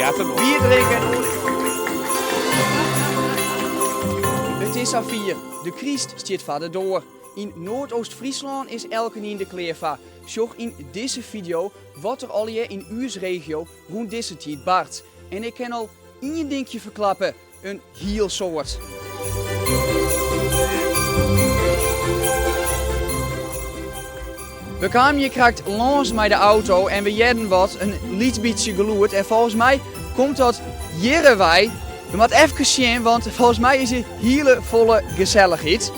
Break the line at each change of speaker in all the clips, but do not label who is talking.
heart it wol.
Bier drinke. It is safier, de kryst stiet foar de doar. Yn Noardoost-Fryslân is elkenien der klear foar. Sjoch yn dizze fideo wat der allegear yn ús regio rûn dizze tiid bart. En ik kin al ien dinkje ferklappe, in hiel soad. We kamen hjir krekt lâns mei de auto en we hearden wat, in lyts bytsje gelûd. En folgens my komt dat hjirre wei. We moatte efkes sjen, want folgens my is it hiele folle gesellichheid.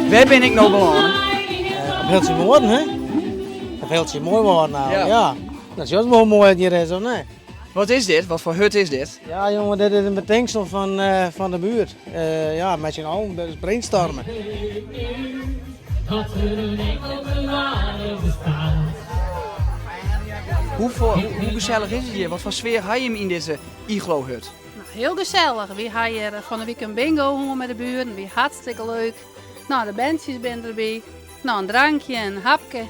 Wêr bin ik no belâne?
Op Hiltsje Noarden, hè? Op Hiltsje moai worden nou, ja. Dat is wol moai dat hjir is, of net?
Wat is dit? Wat foar hut is dit?
Ja, jonge, dit is in betinksel fan, fan de buert. Ja, met syn allen brainstormen.
Hoe, hoe gesellich is it hjir? Wat foar sfear ha jim yn dizze iglo-hut?
Nou, hiel gesellich. Wy ha hjir fan 'e wike in bingo hân mei de buren. Wie hartstikke leuk. Nou, de berntsjes binne derby. Nou, in drankje, in hapke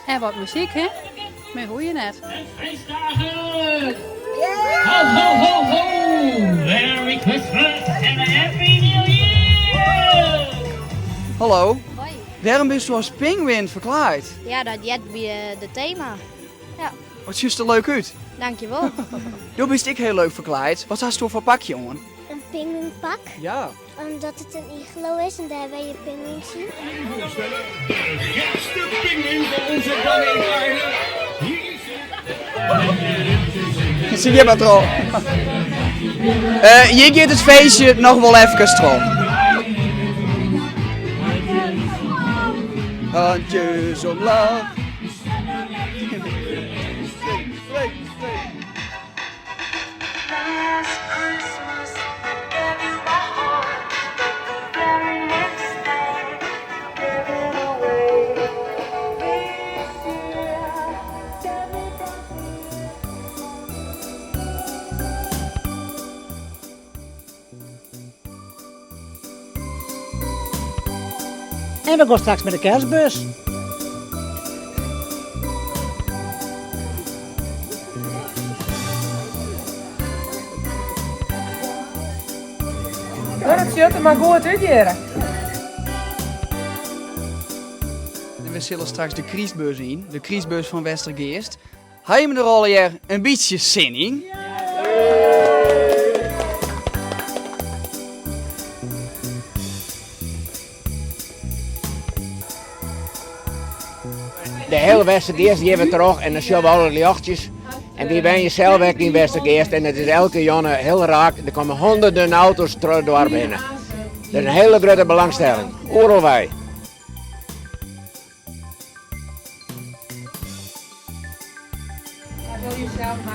en wat muzyk, hè? Mear hoege je net.
Feestdagen! Ho, ho, ho, ho! Merry Christmas and a Happy New Year!
Hallo.
Hoi.
Wêrom bisto as pinguïn ferklaaid?
Ja, dat heart by de tema. Ja.
Wat sjochst der leuk út.
Dankjewol.
Do bist ek hiel leuk ferklaaid. Wat hasto foar pakje oan?
In pinguïnpak.
Ja.
Omdat it in iglo is en dêr wenje pinguïns yn.
De gekste pinguïn van onze planeet aarde. Hier is ze.
Sil hjir mar troch. Hjir giet it feestje noch wol efkes troch. Handjes omlaach.
En we gaan straks met de kerstbus.
Dat sjocht der mar goed út hjir.
We sille straks de krystbus yn, de krystbus fan Westergeast. Ha jim der allegear in bytsje sin yn?
De hiele Westergeast gean we troch en dan sjogge we alle ljochtsjes. En wy wenje sels ek yn Westergeast en it is elke jûn hiel raak. Der komme hûnderten auto's troch it doarp hinne. Der is in hiele grutte belangstelling, oeral wei.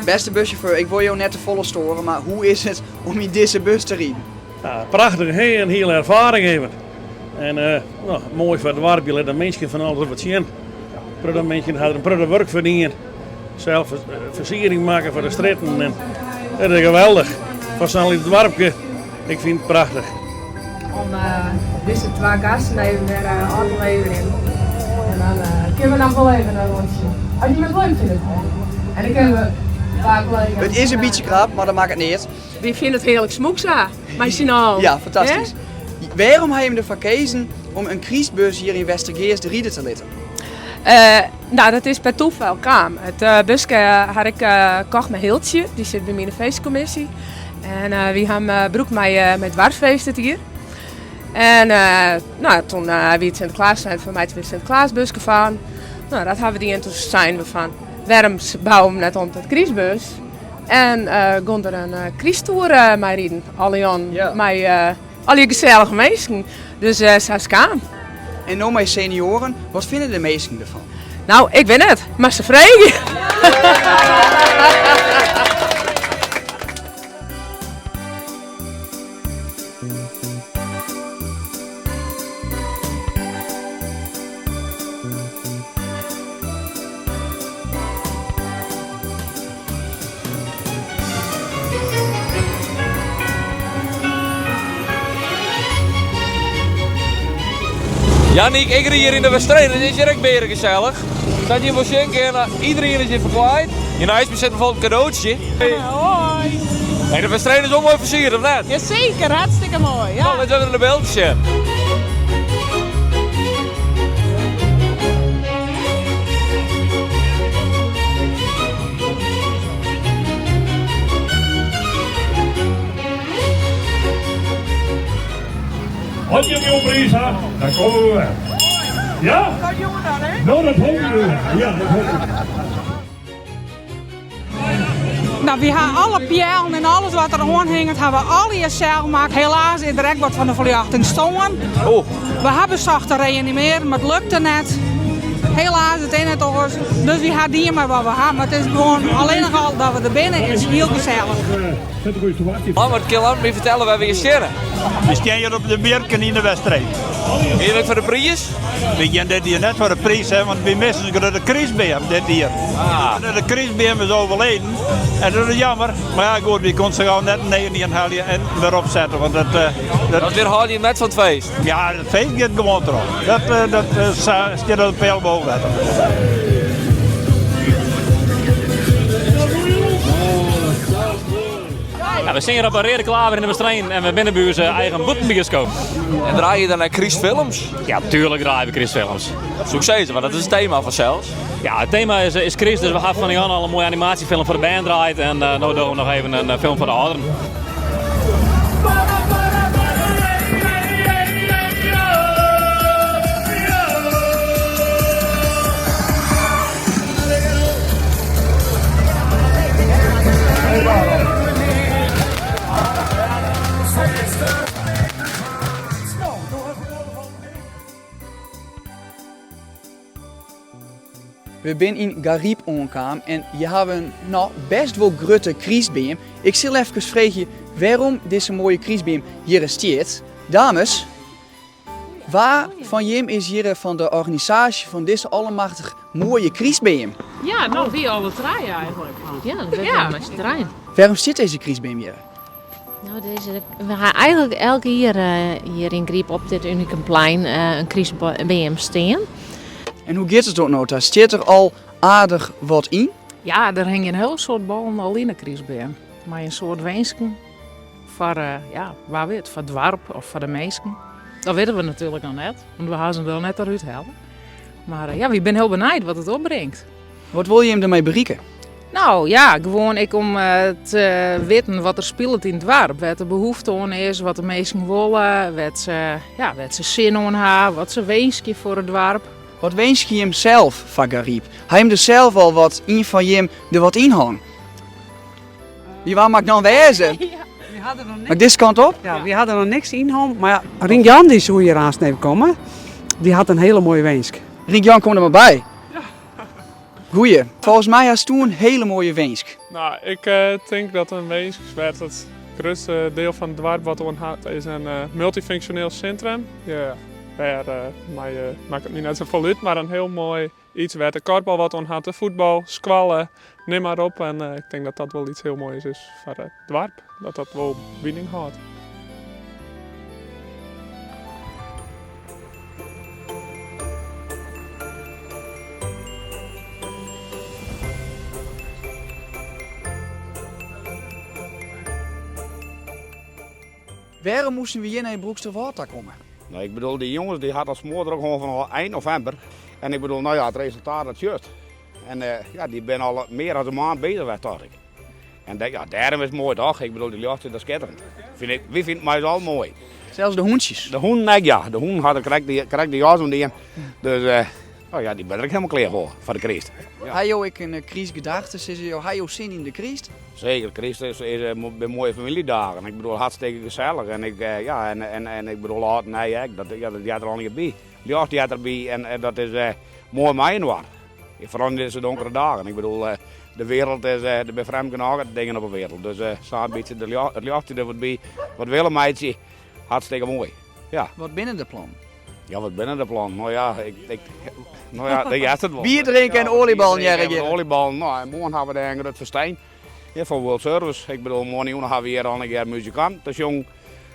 Bêste bussjauffeur, ik wol jo net te folle stoare, mar hoe is it om yn dizze bus te riden?
Ja, prachtich, hè? In hiele erfaring even. En no, moai foar it doarp, je litte de minsken fan alles wat sjen. Protte minsken ha der in protte wurk foar dien. Sels fersiering makke foar de strjitten. En it is geweldich. Foar sa'n lyts doarpke, ik fyn it prachtich.
Om dizze twa gasten even wer ôf te leverjen. En dan kinne we noch wol even in rûntsje. As je it leuk fine. En dan kinne we twa kollega's.
It is in bytsje krap, mar dat makket neat.
Wy fine it hearlik smûk sa, mei syn allen.
Ja, fantastysk. Wêrom ha jim derfoar keazen om in krystbus hjir yn Westergeast ride te litten?
No, dat is per toeval kaam. It buske ha ik kocht mei Hiltsje, dy sit by my yn de feestkommisje. En wy ha him brûkt mei it doarpsfeest dit jier. En no, toen wie it Sinteklaas, sein fan meitsje wy in Sinteklaasbuske fan. No, dat ha we dien. Toen seinen we fan, wêrom bouwe we him net om ta krystbus? En gon der in krysttoer mei riden, alle jûnen, mei allegear gesellige minsken. Dus sa is it kaam.
En no mei senioaren, wat fine de minsken derfan?
No, ik wit net, mar se freegje.
Janniek, ik rie hjir yn de Westereen, it is hjir ek bearegesellich. Sa't jim wol sjen kinne, iderien is hjir ferklaaid. Hjir neist my sit bijvoorbeeld in kadootsje.
Hoi!
Hey, de Westereen is wol moai fersierd, of net?
Jazeker, hartstikke moai. Ja.
Kom, litte we even de beelden sjen.
As jim jo priis ha, dan komme we wer. Ja? No, dat hoopje we. Ja, dat hoopje we.
Nou, wy ha alle peallen en alles wat der oan hinget, ha we allegear sels makke. Helaas is der ek wat fan de ferljochting stoarn.
Oh.
We ha besocht te reanimearen, mar it lukte net. Helaas, it is net oars. Dus wy ha dien mei wat we ha. Mar it is gewoan allinnich al dat we der binne, is hiel gesellich.
Lammert, kin Lammert my fertelle wêr we hjir steane?
We stean hjir op de Bjirken yn de Westereen.
Hjir ek foar de priis?
We gean dit jier net foar de priis, hè, want we missen in grutte krystbeam dit jier.
Ah.
De grutte krystbeam is overleden en dat is jammer. Mar ja, goed, we konden sa gau net in nijenien helje en wer opsette. Want dat, eh, dat...
Want wjerhâlde je net fan it feest?
Ja, it feest giet gewoan troch. Dat, eh, dat eh, stiet al in peal boven wetter.
Ja, we stean hjir op 'e Reade Klaver yn de Westereen en we binne by ús eigen bûtenbioskoop.
En draaie je dan ek krystfilms?
Ja, tuerlik draaie we krystfilms.
Dat soe ik sizze, want dat is it tema fansels.
Ja, it tema is, is kryst, dus we ha fan 'e jûn al in moaie animaasjefilm foar de bern draaid en uh, no dogge we noch even in film foar de âlderen.
We binne yn Garyp oankaam en hjir hawwe we in no, bêst wol grutte krystbeam. Ik sil efkes freegje wêrom dizze moaie krystbeam hjir stiet. Dames, Wa fan jim is hjir fan de organisaasje fan dizze allemachtich moaie krystbeam?
Ja, no wy alle trije eigentlik.
Ja, dat binne wy mei syn trijen.
Wêrom stiet dizze krystbeam hjir?
No, dizze, we ha eigentlik elk jier hjir yn Garyp op dit Unicumplein in krystbeam stean.
En hoe giet it oant no ta? Stiet der al aardich wat yn?
Ja, der hingje in hiel soad ballen al yn de krystbeam. Mei in soad winsken. Foar, ja, wa wit, foar it doarp of foar de minsken. Dat witte we natuerlik noch net, want we ha se der net út helle. Mar ja, wy binne hiel benijd wat it opbringt.
Wat wolle jim dermei berikke?
No ja, gewoan ek om te witten wat der spilet yn it doarp. Wêr't de behoefte oan is, wat de minsken wolle, wêr't se, ja, wêr't se sin oan ha, wat se winskje foar it doarp.
Wat winskje jim sels foar Garyp? Ha jim der sels al wat, ien fan jim der wat yn hân? Wie wa moat ik dan wêze? Moat ik dizze kant op?
Ja, wy ha der noch niks yn hân. Mar ja, Rink Jan dy soe hjir aanst even komme. Dy hat in hiele moaie winsk.
Rink Jan, kom der mar by. Goeie. Folgens my hasto in hiele moaie winsk.
No, ik tink dat in winsk wêr't it grutste diel fan it doarp wat oan hat is in multyfunksjoneel sintrum. Ja, wêr mei makket my net safolle út, mar in hiel moai Iets wêr't de kuorbal wat oan hat, de fuotbal, skoalle, nim mar op. En ik tink dat dat wol iets hiel moais is foar it doarp, dat dat wol bining hâldt.
Wêrom moasten we hjir nei Broeksterwâld ta komme?
No, ik bedoel, dy jonges dy hat al smoardrok hân fan ein novimber. En ik bedoel, no ja, it resultaat dat sjochst. En ja, dy binne al mear as in maand bezig west, tocht ik. En ja, dêrom is it moai toch? Ik bedoel, dy ljocht is dat skitterend. Fyn ik, wy fine it mei ús al moai.
Sels de hûntsjes?
De hûnen ek, ja. De hûnen hawwe krekt de, krekt de jas oan dien. Dus oh ja, dy binne der ek helemaal klear foar, foar de kryst.
Ja. Ha jo ek in krystgedachte? Sizze jo, ha jo sin yn de kryst?
Seker, kryst is, is, binne moaie famyljedagen. Ik bedoel, hartstikke gesellich. En ik, ja, en, en, en ik bedoel, âld en nij ek. Dat, ja, dat heart der allegear by. Ljocht heart derby en, en dat is eh, moai mei-inoar. Foaral yn dizze donkere dagen. Ik bedoel, eh, de wereld is, eh, der binne frjemd genôch dingen op de wereld. Dus eh, sa in bytsje de ljocht, it ljochtsje der wat by, wat wille meitsje, hartstikke moai. Ja.
Wat binne de plannen?
Ja, wat binne de plannen? No ja, ik, ik, no ja, dat heart it wol.
Bier drinke en oaljeballen, hear ik hjir.
Oaljeballen, no en moarn hawwe we dêr in grut festijn. Ja, fan World Service. Ik bedoel, moarn hawwe we hjir al in kear muzikant te sjongen.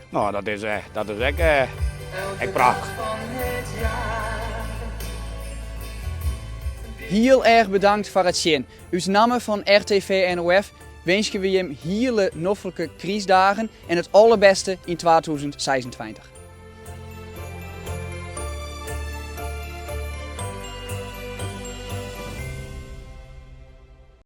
No, dat is, dat is ek, ek prachtich.
Hiel erch bedankt foar it sjen. Ut namme fan RTV NOF winskje we jim hiele noflike krystdagen en it allerbêste yn 2026.